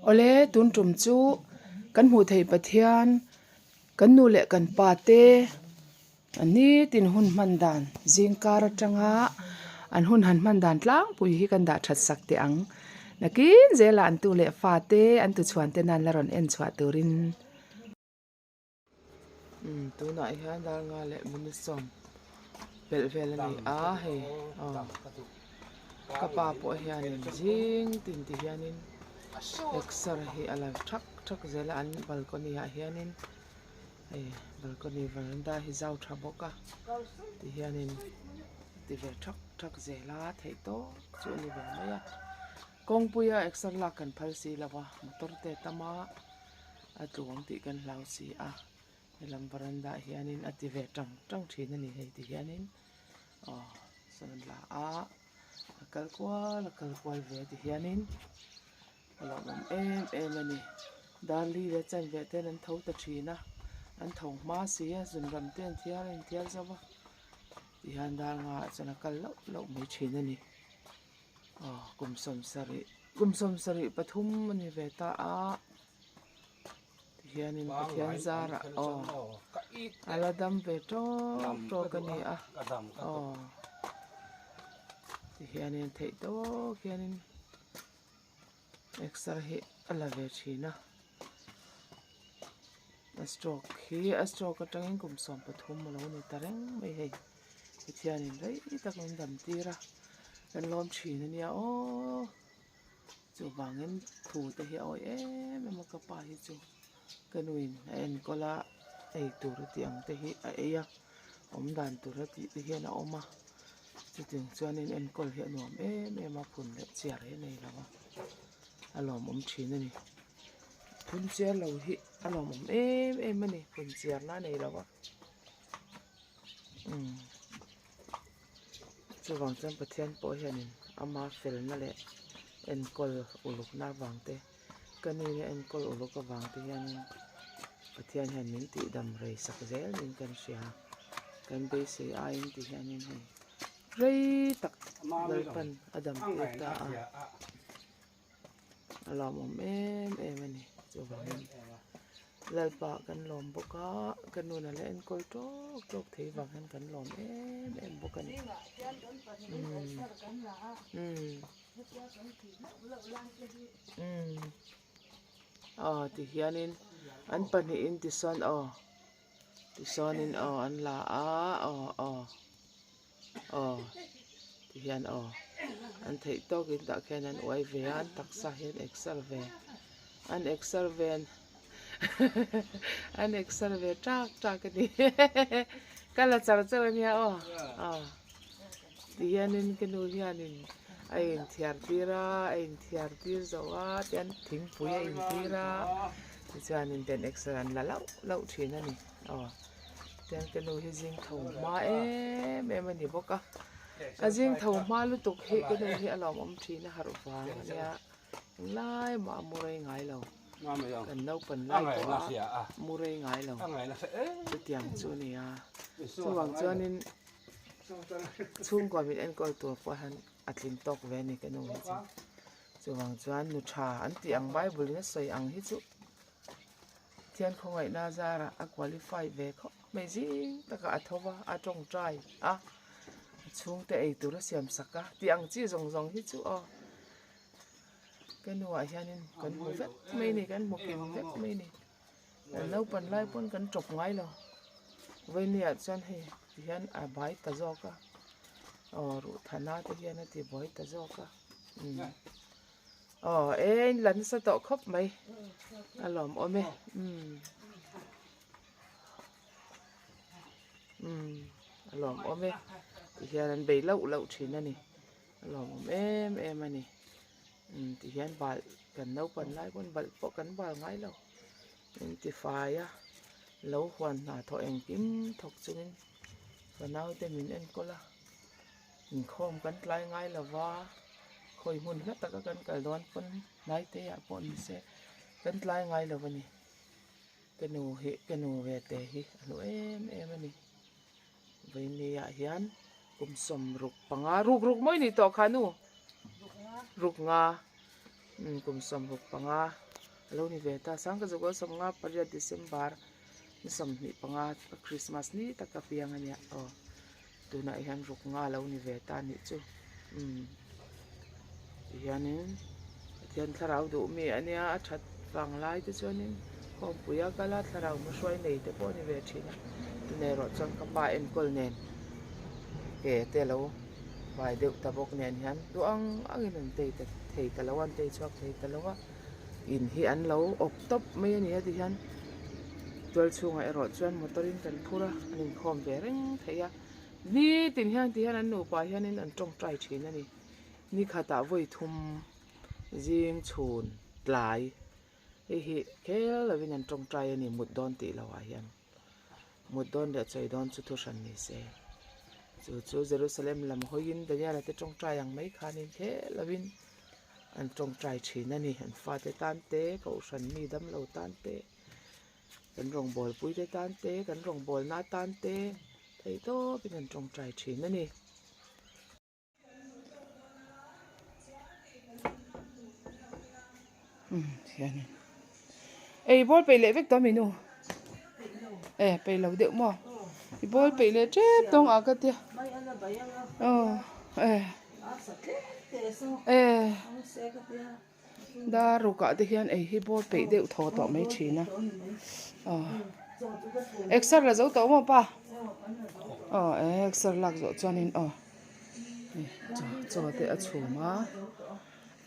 Awle tun tum chu kan hmuh theih Pathian kan nu leh kan pa te an nitin hun hman dan zingkar atanga an hun han hman dan tlangpui hi kan dah that sak teh ang. Nakin zelah an tu leh fa te an tuchhuan te nan la rawn en chhuah turin. Umm tunah hian darnga leh minute sawm pelh vel a ni a hei aw ka pa pawh hianin zing tin ti hianin exer hi a la thak thak zel a an balcony ah hianin hei balcony veranda hi zau tha bawk a ti hianin a ti ve thak thak zel a theih tawp chu a ni ve mai a kawngpuia exer lak kan phal si lo va motor te tam a. A tluang tih kan hlau si a, helam veranda ah hianin a ti ve tang tang thin a ni hei ti hianin aw sawn la a, a kal kual a kal kual ve ti hianin a lawmawm em em a ni. Darli leh chanve ten an tho ta thin a, an tho hma si a zunram te an thiar a inthiar zo va tihian dar ngaah chuan a kal loh loh mai thin a ni. Aw kum sawmsarih kum sawmsarih pathum a ni ve ta a tihianin Pathian zarah aw a la dam ve tawk tawk a ni a aw tihianin theih tawk hianin exer hi a la ve thin a a stroke hi a stroke atangin kum 13 a lo ni ta reng mai hei. Pathianin rei tak min dam tir a, kan lawm thin a nia aw. Chuvangin thu te hi a awih em em a ka pa hi chu ka nuin a enkawl a, ei tur a tih ang te hi a ei a, awm dan tur a tih te hian a awm a, chutiang chuanin enkawl hi a nuam em em a, phun leh chiar hi a nei lo a, a lawmawm thin a ni. Phun chiar lo hi a lawmawm em em a ni, phun chiarna a nei lo a. Umm chuvang chuan Pathian pawh hianin ama felna leh enkawl ulukna avang te ka nuna enkawl uluk avang te hianin Pathian hian min tihdam rei sak zel niin kan hria a kan beisei aiin ti hianin hei rei tak Lalpan a dam tir ta a. A lawmawm em em a ni chuvangin Lalpa kan lawm bawk a ka nuna la enkawl tawk tawk thei vang hian kan lawm em em bawk a ni umm umm umm aw tihianin an pahnihin tisawn aw tisawn aw an la a aw aw. Aw ti hian aw an theih tawkin tah khian an uai ve a an taksa hi an exer ve an exer ve an exer ve ṭak ṭak a ni ka la char char a nia aw aw ti hianin ka nu hianin a inthiar tir a a inthiar tir zo a tian thingpui a intir a tichuanin ten exer an la lauh lauh thin a ni aw. Tiang ka nu hi zing tho hma em em a ni bawk a a zing tho hma lutuk hi ka nu hi a lawmawm thin a harh vang a nia englai mah a mu rei ngai lo kan naupan lai pawh a mu rei ngai lo chutiang chu a ni a chuvang chuanin chhungkua min enkawl tur pawh hian a tling tawk ve a ni ka nu hi chu chuvang chuan nu tha an tih ang bible in a sawi ang hi chu. Thian khawngaihna zarah a qualify ve khawp mai zing takah a tho va a tawngtai a a chhungte ei tur a siam sak a tih ang chi zawng zawng hi chu aw ka nuah hianin kan hmu vek mai a ni kan hmu kim vek mai a ni kan naupan lai pawn kan tawp ngai lo vawinia chuan hei tihian a bai ta zawk a aw ruhthana te hian a ti buai ta zawk a umm. Aw eng la nasa tawh khawp mai a lawmawm e umm umm a lawmawm e tihian an bei lauh lauh thin a ni a lawmawm em em a ni umm tihian bal kan naupan lai pawn balh pawh kan bal ngai lo in tifai a lo huan hna thawh engkim thawk chungin ka naute min enkawl a. Inkhawm kan tlai ngai lo va, khawi hmun hla taka kan kal dawn pawn hnai te ah pawh ni se kan tlai ngai lo a ni. Ka nu hi ka nu ve te hi a hlu em em a ni. Vawiini ah hian kum 65 ruk ruk mawi ni tawh kha nu? Ruk nga. Ruk nga. Kum 65. A lo ni ve ta. Sangkazawka 58 December ni 25 Christmas ni taka piang a nia aw tunah hian ruk nga a lo ni ve ta a nih chu umm tihianin Pathian thlarau duh mi a nia a that vang lai te chuanin khawmpui a kal a thlarau hmahruai nei te pawh a ni ve thin a tunah erawh chuan ka pa enkawl nen ke te a lo vai deuh ta bawk nen hian duh ang angin an tei ta thei ta lo a an tei chhuak thei ta lo a. In hi an lo awp tawp mai a ni a tihian tual chhungah erawh chuan motor in kan phur a an inkhawm ve reng thei a nitin hian tihian an nupa hianin an tawngtai thin a ni ni khatah vawi thum zing chhun tlai hei hi khel lovin an tawngtai a ni mut dawn tih loh ah hian mut dawn leh chawi dawn chu thu hran ni se chu chu Jerusalem lam hawiin Daniel a te tawngtai ang mai khanin khel lovin. An tawngtai thin a ni. An fate tan te, kohhran mi damlo tan te, kan rawngbawlpui te tan te, kan rawngbawlna tan te theih tawpin an tawngtai thin a ni. Umm hianin ei bawl peih leh vek tawh ami nu e peih lo deuh maw i bawl peih leh tep tawng ah ka tia aw e e dar ruk ah te hian ei hi bawl peih deuh thaw tawh mai thin a aw exer la zo tawh maw pa aw e exer lak zawh chuanin aw chaw te a chhum a.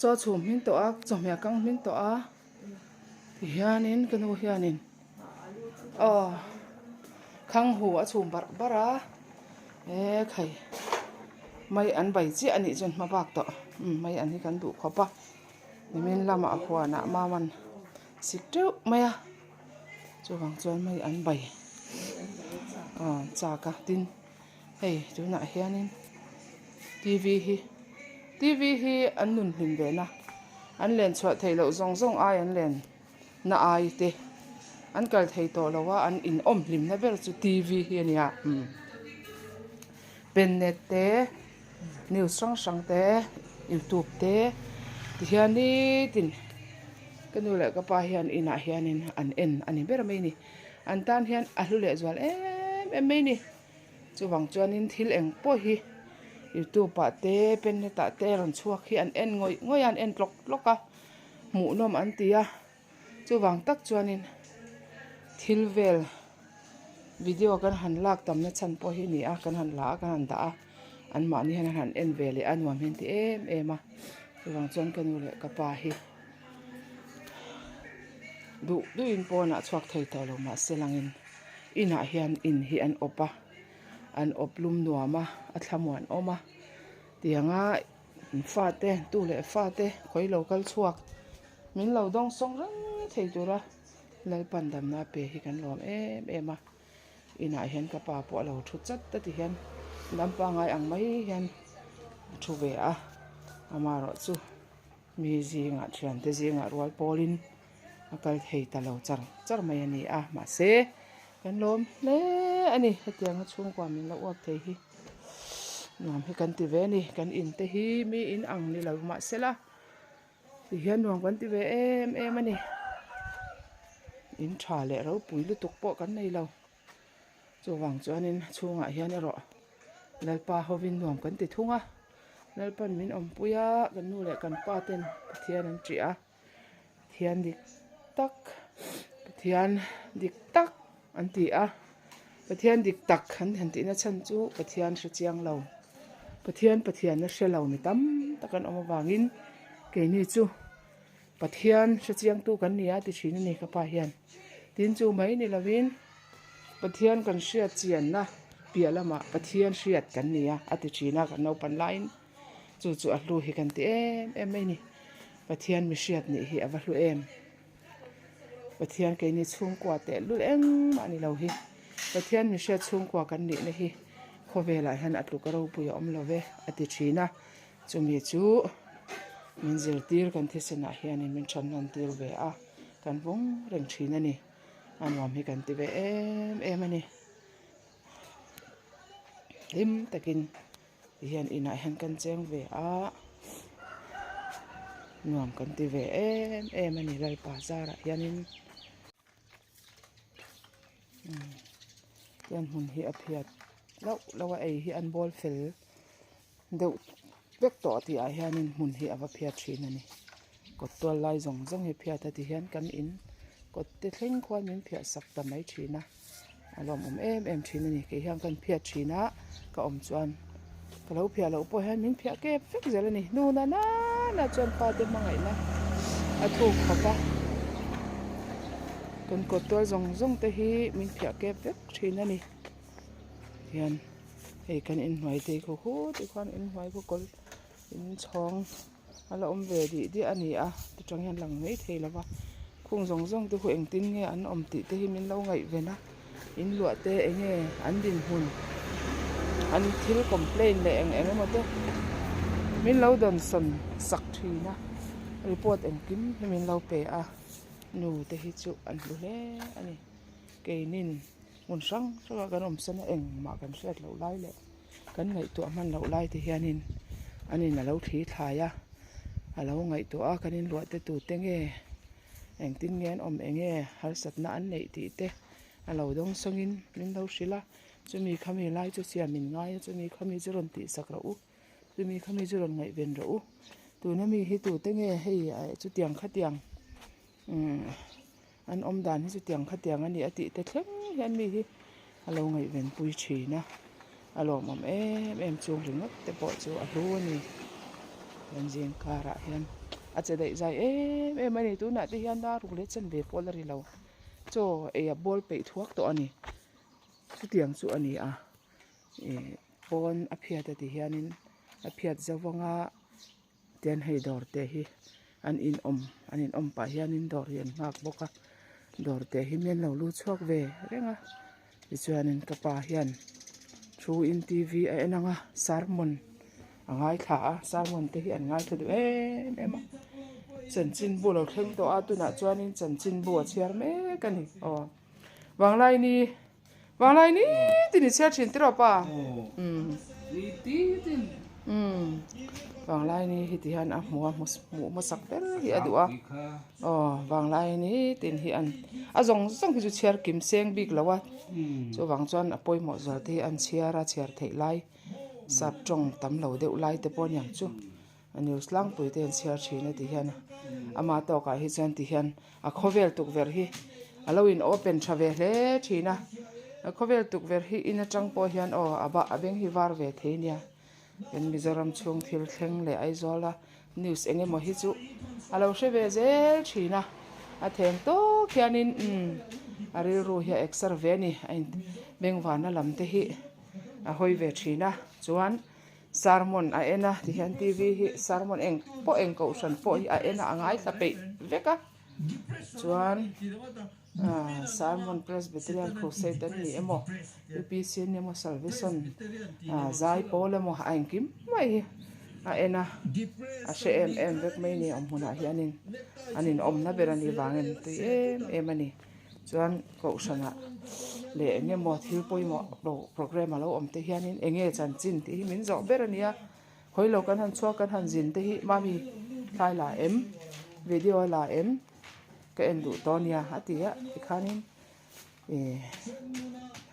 Chaw chhum hming tawh a, chawhmeh kang hming tawh a tihianin ka nu hianin aw khang hu a chhum barh barh a e khai mai an bai chiah a nih chuan hma bak tawh umm mai an hi kan duh khawp a nimin lamah huanah mauan sik teuh mai a chuvang chuan mai an bai aw chak a tin. Hei tunah hianin tv hi tv hi an nun hlim ve na an len chhuah theih loh zawng zawng ai an len na ai te an kal thei tawh lo a an in awm hlim na ber chu tv hi a nia umm pennet te news hrang hrang te youtube te tihian nitin ka nu leh ka pa hian inah hianin an en a ni ber mai a ni. An tan hian a hlu leh zual em em mai ni. Chuvang chuanin thil eng pawh hi youtube ah te pennet ah te rawn chhuak hi an en ngawih ngawih a an en tlawk tlawk a hmuhnawm an ti a chuvang tak chuanin thil vel video kan han lak tamna chhan pawh hi a ni a kan han la a kan han dah a anmahni hian an han en ve leh a nuam hi an ti em em a chuvang chuan ka nu leh ka pa hi. Duh duhin pawnah chhuak thei tawh lo mahse langin inah hian in hi an awp a an awp lum nuam a a thlamuan awm a tianga fate tu leh fate khawi lo kal chhuak min lo dawng sawng reng thei tura Lalpan damna pe hi kan lawm em em a inah hian ka pa pawh a lo thu chat ta ti hian lam pangai ang mai hian a thu ve a amaherawhchu. Mi zingah thiante zingah rual pawlin a kal thei ta lo char char mai a ni a mahse kan lawm hle a ni hetianga chhungkua min lo uap thei hi nuam hi kan ti ve a ni kan in te hi mi in ang ni lo mahse la ti hian nuam kan ti ve em em a ni in tha leh ropui lutuk pawh kan nei lo chuvang chuanin chhungah hian erawh Lalpa hovin nuam kan ti thung a. Lalpan min awmpui a, kan nu leh kan pa ten Pathian an ṭih a, Pathian dik tak, Pathian dik tak an ti a, Pathian dik tak an han tihna chhan chu Pathian hre chiang lo, Pathian Pathianna hre lo mi tam tak an awm avangin keini chu Pathian hre chiangtu kan ni a ti thin a ni ka pa hian. Tin chu mai ni lovin Pathian kan hriat chianna piah lamah Pathian hriat kan ni a a ti thin a kan naupan laiin chu chu a hlu hi kan ti em em mai a ni. Pathian mi hriat nih hi a va hlu em. Pathian keini chhungkua tehlul engmah ni lo hi Pathian mi hriat chhungkua kan nihna hi khawvelah hian a tluk a ropui a awm lo ve a ti thin a. Chumi chu min zirtir kan thisenah hianin min than hnan tir ve a, kan vawng reng thin a ni. A nuam hi kan ti ve em em a ni. Hlim takin tihian inah hian kan cheng ve a. Nuam kan ti ve em em a ni Lalpa zarah hianin umm chuan hmun hi a phiat loh loh a ei hi an bawl fel deuh vek tawh tih ah hianin hmun hi a va phiat thin a ni kawt tual lai zawng zawng hi phiat a ti hian kan in kawt te thleng khuan min phiah sak ta mai thin a a lawmawm em em thin a ni kei hian kan phiat thin a ka awm chuan ka lo phiah loh pawh hian min phiah kep vek zel a ni nu na nana chuan fate hmangaihna a thuk khawp a kan kawt tual zawng zawng te hi min phiah kep vek thin a ni hian hei kan inhnuai te khaw khut te khuan inhnuai khaw kawl inchhawng a la awm ve dih diah a ni a tichang hian lang mai thei lo va khung zawng zawng te khu engtin nge an awm tih te hi min lo ngaihven a in luah te eng nge an dinhmun an thil complain leh eng eng emaw te min lo dawnsawn sak thin a report engkim hi min lo pe a nu te hi chu an hlu hle a ni keinin. Hmun hrang hrangah kan awm san a, engmah kan hriat loh lai leh kan ngaihtuah hman loh lai te hianin an in a lo thli thlai a, a lo ngaihtuah a kan inluah te tute nge engtin nge an awm eng nge harsatna an neih tih te a lo dawng sawngin min lo hrilh a, chumi khami lai chu siam in ngai a, chumi khami chu rawn tihsak rawh u, chumi khami chu rawn ngaihven rawh u, tuna mi hi tute nge hei chutiang khatiang umm. An awm dan hi chutiang khatiang a ni a tih te thleng hian mi hi a lo ngaihven pui thin a, a lawmawm em em chung ringawt te pawh chu a hlu a ni. Kan zing karah hian a che daih zai em em a ni tunah te hian dar ruk leh chanve pawh la ri lo chaw ei a bawl peih thuak tawh a ni chutiang chu a ni a ih pawn a phiat a ti hianin a phiat zo vang a. Tian hei dawr te hi an in awm an in awm pah hianin dawr hi an nghak bawk a dawr te hi mi an lo lu chhuak ve reng a tichuanin ka pa hian thu in t v a en ang a sermon a ngaithla a sermon te hi an ngaithla duh em em a chanchinbu a lo thleng tawh a tunah chuanin chanchinbu a chhiar mek a ni aw vanglaini Vanglai ni tin i chhiar thin tiraw pa? Umm. Umm. Vanglai ni hi ti hian a hmu a hmu hmasak ber hi a duh a. Aw vanglai ni tin hi an a zawng zawng hi chu chhiar kim seng bik lo a. Chuvang chuan a pawimawh zual te hi an chhiar a chhiar theih lai sap tawng tam lo deuh lai te pawh aniang chu. A news tlangpui te an chhiar thin a ti hian ama tawkah hi chuan ti hian a khawvel tukverh hi a lo in open tha ve hle thin a a khawvel tukverh hi in atang pawh hian aw a bah a beng hi var ve thei nia kan Mizoram chhung thil thleng leh Aizawl a news eng emaw hi chu a lo hre ve zel thin a a theng tawk hianin umm a rilru hi a exer ve a ni a in bengvarna lam te hi a hawi ve thin a chuan. Sermon a en a tihian tv hi sermon eng pawh eng kohhran pawh hi a en a a ngaithla peih vek a chuan ah sermon presbyterian crusade an ni emaw upc an ni emaw salvation ah zai pawl emaw a engkim mai hi a en a a hre em em vek mai a ni awm hmunah hianin an inawmna ber a nih vangin tui em em a ni. Chuan kohhranah leh eng emaw thil pawimawh program a lo awm te hianin eng nge chanchin tih hi min zawh ber a nia hawi lo kan han chhuak kan han zin te hi mami thlai la em video a la em ka en duh tawh a nia a ti a tikhanin ih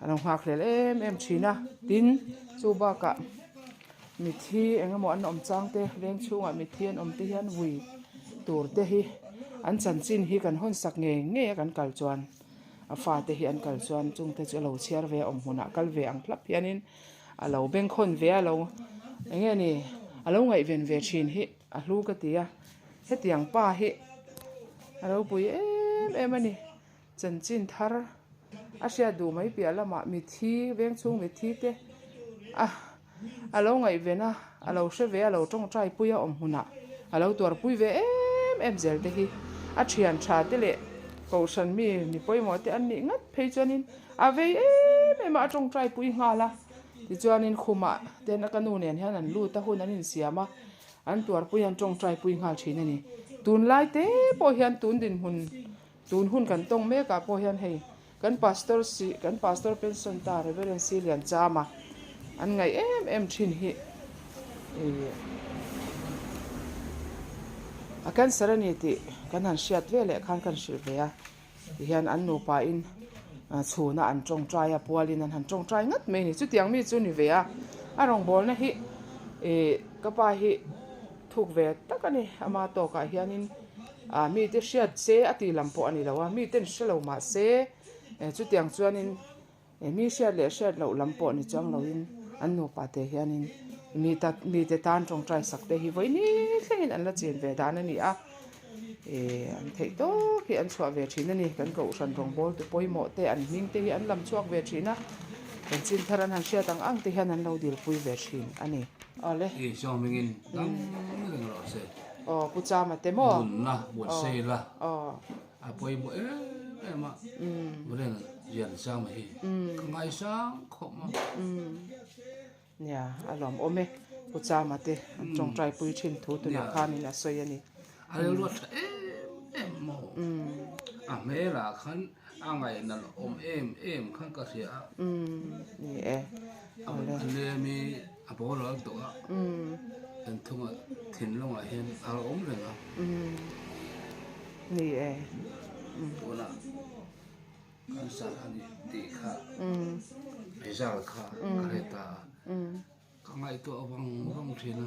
a lo nghak hlel em em thin a tin chu bakah mithi eng emaw an awm chang te veng chhungah mithi an awm te hian vui tur te hi an chanchin hi kan hawn sak ngei ngei a kan kal chuan a fate hi an kal chuan chung te chu a lo chhiar ve a awm hmunah kal ve ang thlap hianin a lo bengkhawn ve a lo eng nge ni a lo ngaihven ve thin hi a hlu ka ti a hetiang pa hi a ropui em em a ni chanchin thar a hriat duh mai piah lamah mithi veng chhung mithi te a. A lo ngaihven a, a lo hre ve a, lo tawngtai pui a awm hmunah a lo tuarpui ve em em zel te hi a thian tha te leh kohhran mi mi pawimawh te an nih ngat phei chuanin a vei em em a, a tawngtai pui nghal a. Tichuanin khumah ten a ka nu nen hian an lut a, hun an insiam a, an tuarpui an tawngtai pui nghal thin a ni. Tunlai te pawh hian tun dinhmun tun hun kan tawng mekah pawh hian hei Kan pastor si kan pastor pension ta Reverend Si Lian Chama an ngaih em em thin hi ih. A cancer a ni tih kan han hriat ve leh khan kan hrilh ve a tihian an nupa in chhuna an tawngtai a pualin an han tawngtai ngat mai a ni chutiang mi chu ni ve a a rawngbawlna hi ih ka pa hi thuk ve tak a ni ama tawkah hianin ah mite hriat se a tih lam pawh a ni lo a miten hre lo mahse chutiang chuanin. He mi hriat leh hriat loh lam pawh ni chuang loin an nupa te hianin mi ta mite tan tawngtai sak te hi vawi ni thlengin an la chin ve dan a ni a, ih an theih tawk hi an chhuah ve thin a ni. Kan kohhran rawngbâwl tu pawimawh te an hming te hi an lam chhuak ve thin a, kan chin thar an han hriat ang ang te hian an lo dilpui ve thin a ni. Awle. I zawmingin dam reng rawh se. Aw Pu Chama te maw? Nunna buatsaih la. Aw. A pawimawh em em a, Vren Lian Zama hi ka ngaisang khawp a. Nia, a lawm awm e. Pu Chama te an tawngtai pui thin thu tunah khanin a sawi a ni. A rilru a tha em em maw? A hmelah khan a ngaihna awm em em khan ka hria a. Ni e. A lem i a boral tawh a, engthunga thinlungah hian a awm reng a. Ni e. Tuna cancer a ni tih kha result kha ka hre ta a, ka ngaihtuah vang vang thin a.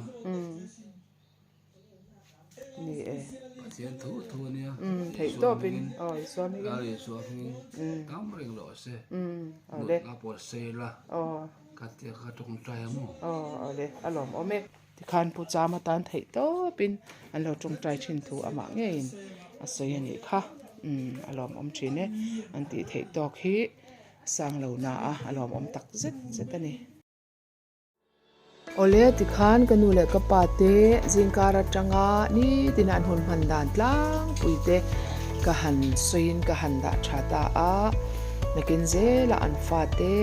Ni e. Pathian thu thu a nia. Theih tawpin. Aw Isua hmingin. Lal Isua hmingin tam reng rawh se. Nutna pawh sei la. Ka tia ka tawngtai a maw. Aw awle a lawmawm e. Tikhan Pu Chama tan theih tawpin an lo tawngtai thin thu amah ngeiin a sawi a nih kha. Umm a lawmawm thin e. An tih theih tawk hi sang lo na a, a lawmawm tak zet zet a ni. Awle tikhan ka nu leh ka pa te zingkar atanga nitin an hun hman dan tlangpui te ka han sawiin ka han dah tha ta a. Nakin zela an fate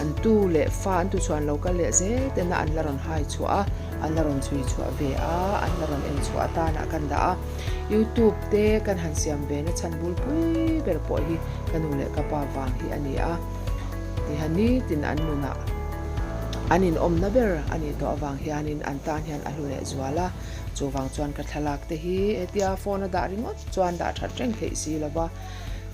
an tu leh fa an tu chhuah an lo kal leh zel tena an la rawn hai chhuah a, an la rawn chhui chhuah ve a, an la rawn en chhuah atanah kan dah a. Youtube te kan han siam ve na chhan bul pui ber pawh hi ka nu leh ka pa vang hi a ni a. Tiha nitin an nunah an inawmna ber a nih tawh avang hianin an tan hian a hlu leh zual a. Chuvang chuan ka thlalak te hi hetia phone a dah ringawt chuan dah that reng theih si lo va.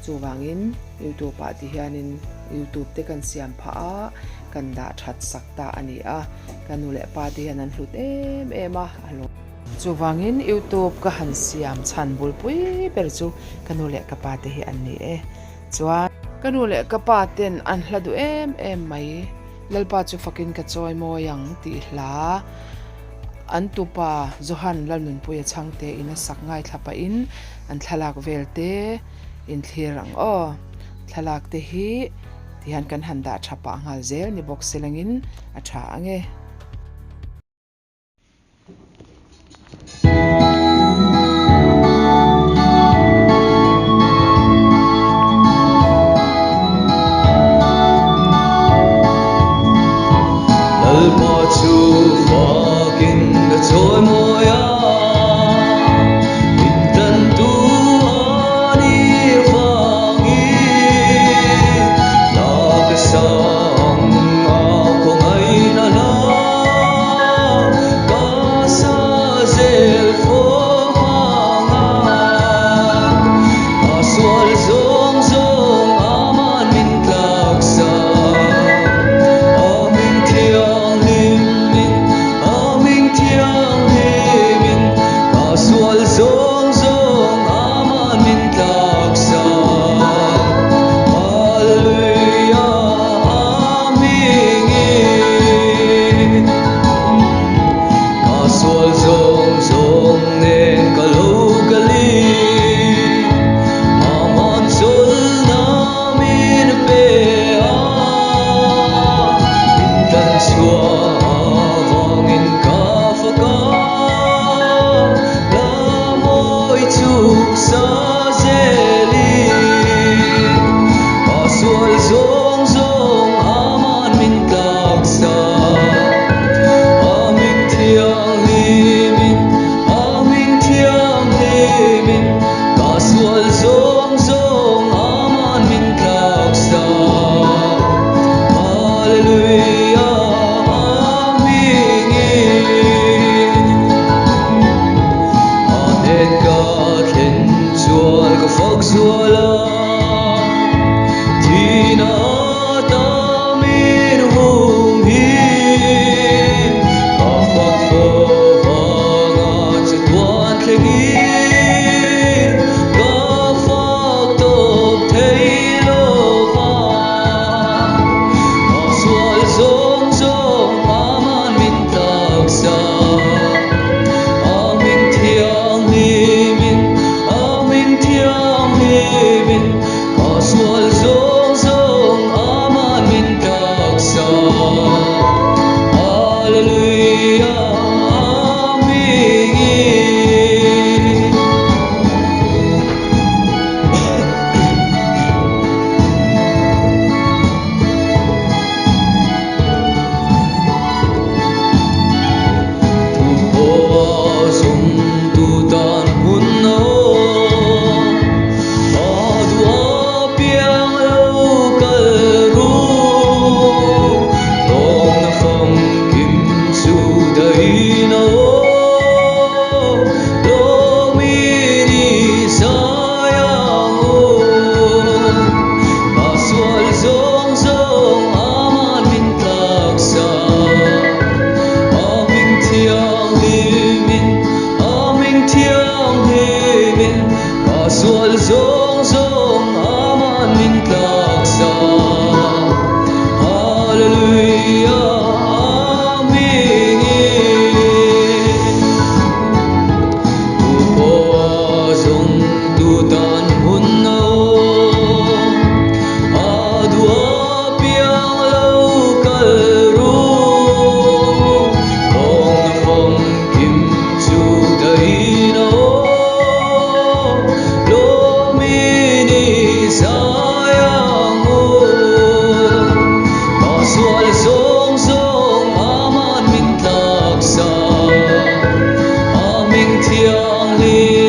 Chuvangin YouTube ah ti hianin YouTube te kan siam phah a, kan dah that sak ta a ni a, ka nu leh pa te hian an hlut em em a, a lawm. Chuvangin YouTube ka han siam chhan bulpui ber chu ka nu leh ka pa te hi an ni e. Chuan. Ka nu leh ka pa ten an hla duh em em mai, Lalpa chu fakin ka chawi mawi ang tih hla an tupa Johan Lalnunpuia chhangte in a sak ngaithla pahin an thlalak vel te inthlir ang aw. Thlalak te hi tihian kan han dah tha pah nghal zel ni bawk silangin a tha ang e. Lalpa chu fakin ka chawi mawi a, min tantu a ni avangin hla ka sang a khawngaihna hla. suala Thina ta min hum him Ka fak fo vanga che tuan thlengin Ka fak tawp thei lo va Ka sual zawng zawng aman min taksa A hming thianghlimin, a hming thianghlimin Ka sual zawng zawng aman min taksa Hallelujah, a hmingin. Thu pawha zawmtu tan hmun a awm, a duh apiang lo kal ru. Lawmna famkim chu dahin a awm, lawmin i zai ang u. Ka sual zawng zawng aman min tlaksa, a hming thianghlimin, a hming thianghlimin Ka sual zawng zawng aman min tlaksa, Hallelujah, a hmingin. Tu pawha zawngtu tan hmun a awm, a duh apiang lo kal ru. Lawmna famkim chu dahin a awm, lawmin i zai ang u. Ka sual zawng zawng aman min tlaksa, a hming thianghlim.